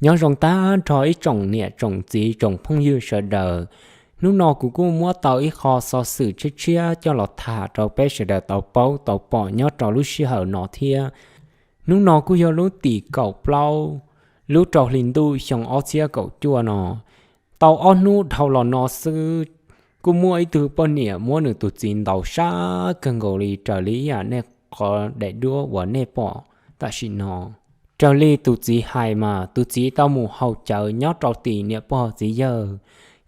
Nyob zoo tag nrho ib tsoom niam tsoom txiv tsoom phooj ywg sawv daws, hnub no kuv kuj muab tau ib qho xov xwm tshiab tshiab coj los tham rau peb sawv daws tau paub tau pom nyob rau lub sij hawm no thiab. Hnub no kuj yog lub tim kaum plaub lub rau hli ntuj xyoo ob txhiab kaum cuaj no. Tau ob hnub dhau los no xwb, kuj muaj ib tug poj niam muab nws tus txiv ntaus sab kawg nkaus li raws li ib yam nej qhov daim duab uas nej pom tam sim no. Raws li tus txiv hais mas tus txiv tau mus haus cawv nyob rau tim niam pog txiv yawg,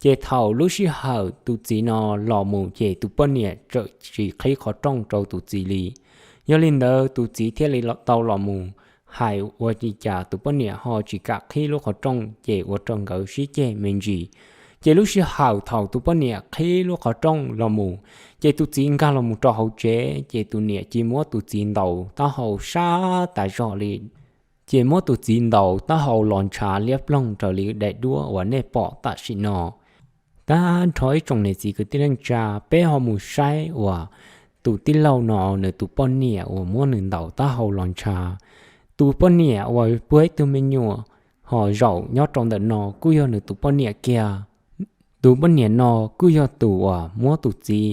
ces thaum lub sij hawm tus txiv no los mus ces tus poj niam txawm tsis qhib qhov rooj rau tus txiv li. Yog li ntawd tus txiv thiaj li tau los mus hais ua li cas tus poj niam ho tsis kam qhib lub qhov rooj ces ua rau nkawd sib ceg me ntsis. Ces lub sij hawm thaum tus poj niam qhib lub qhov rooj los mus, ces tus txiv nkag los mus rau hauv tsev ces tus niam cia muab tus txiv ntaus taub hau sab tas zog li. Ces muab tus txiv ntaus taub hau los ntshav liab ploog raws li daim duab uas nej pom tam sim no. Tag nrho ib tsoom niam txiv kwv tij neej tsa, peb ho mus saib uas tus tij laug no nws tus poj niam uas muab nws ntaus taub hau los ntshav. Tus poj niam uas puag ib tug me nyuam ho zaum nyob rau ntawm no kuj yog nws tus poj niam kiag. Tus poj niam no kuj yog tus uas muab tus txiv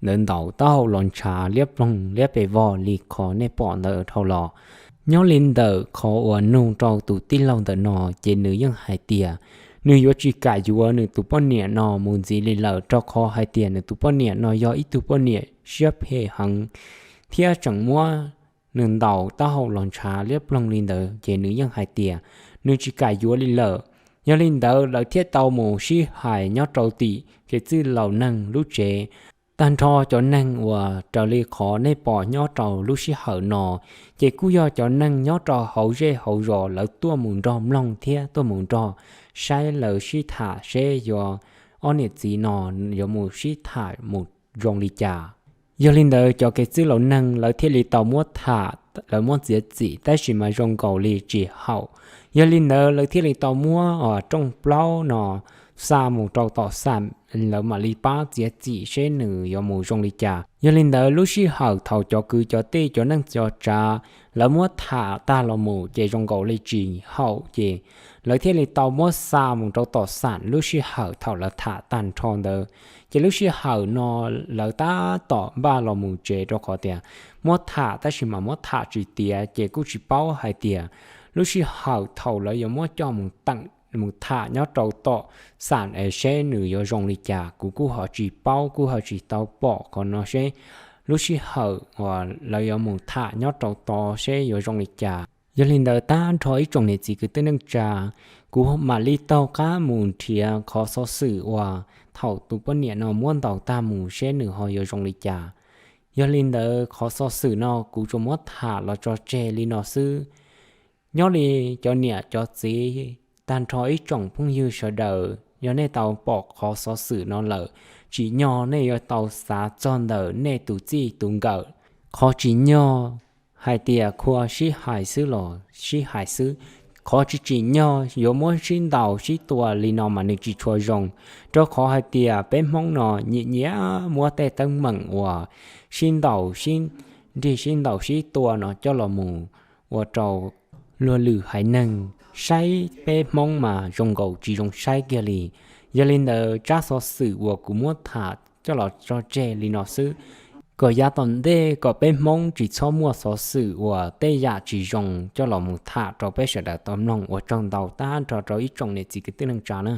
ntawd ntaus taub hau los ntshav liab ploog liab pes vog li qhov nej pom ntawd dhau los. Nyob li ntawm qhov uas nug rau tus tij laug ntawm no ces nws yeej hais tias nws yuav tsis kam yuav nws tus poj niam no mus ntxiv li lawm, rau qhov hais tias nws tus poj niam no yog ib tug poj niam siab phem heev thiab tseem muab nws ntaus taub hau los ntshav liab ploog li ntawd ces nws yeej hais tias nws tsis kam yuav li lawm. Yog li ntawd lawv thiaj tau mus sib hais nyob rau tim kev txwj laus neeg lub tsev. Tag nrho cov neeg uas raws li qhov nej pom nyob rau lub sij hawm no, ces kuj yog cov neeg nyob rau hauv zej hauv zos lawv tuaj mus nrog mloog thiab tuaj mus nrog saib lawv sib tham seb yuav ob niam txiv no yuav mus sib tham mus zoo li cas. Yog li ntawd cov kev txwj laus neeg lawv thiaj li tau muab tham, lawv muab txiav txim tab sis mas zoo nkaus li tsis haum. Yog li ntawd lawv thiaj li tau muab rooj plaub no xa mus rau tom xam, lawv mam li pab txiav txim seb nws yuav mus zoo li cas. Yog li ntawd lub sij hawm thaum cov kwv cov tij cov neej cov tsav lawv muab tham tag los mus ces zoo nkaus li tsis haum ces lawv thiaj li tau muab xa mus rau tom xam lub sij hawm thaum lawv tham tag nrho ntawd. Ces lub sij hawm no lawv tab tom npaj los mus tsev rau qhov tias muab tham tab sis mas muab tham tsis tiav ces kuj tsis paub hais tias lub sij hawm thaum lawv yuav muab coj mus teem mus tham nyob rau tom xam es seb nws yuav zoo li cas, kuv kuj ho tsis paub kuj ho tsis tau pom qhov no seb lub sij hawm uas lawv yuav mus tham nyob rau tod seb yuav zoo li cas. Yog li ntawd tag nrho ib tsoom niam txiv kwv tij neej tsa, kuv mam li taug qab mus nrhiav qhov xov xwm uas thaum tus poj niam no muab ntaus tag mus seb nws ho yuav zoo li cas. Yog li ntawd qhov xov xwm no kuv tsuas muab tham los tso tseg li no xwb. Nyob li cov niam cov txiv, tag nrho ib tsoom phooj ywg sawv daws, yog nej tau pom qhov xov xwm no lawm, tsim nyog nej yuav tau xav txog ntawm nej tus txij tus nkawm. Qhov tsim nyog hais tias khua sib hais xwb los sib hais xwb, qhov tsis tsim nyog yuav muab sib ntaus sib tua li no mas nws tsis tshua zoo, rau qhov hais tias peb Hmoob no nyiam nyiam muab tej teeb meem uas sib ntaus sib nrig sib ntaus sib tua no coj los mus ua rau luag lwm haiv neeg saib peb Hmoob mas zoo nkaus tsis zoo saib kiag li. Yog li ntawd tsab xov xwm uas kuv muab tham coj los tso tseg li no xwb, kom yav tom ntej kom peb Hmoob tsis txhob muaj xov xwm uas tej yam tsis zoo coj los mus tham rau peb sawv daws tau mloog. Ua tsaug ntau tag nrho rau ib tsoom niam txiv kwv tij neej tsa na.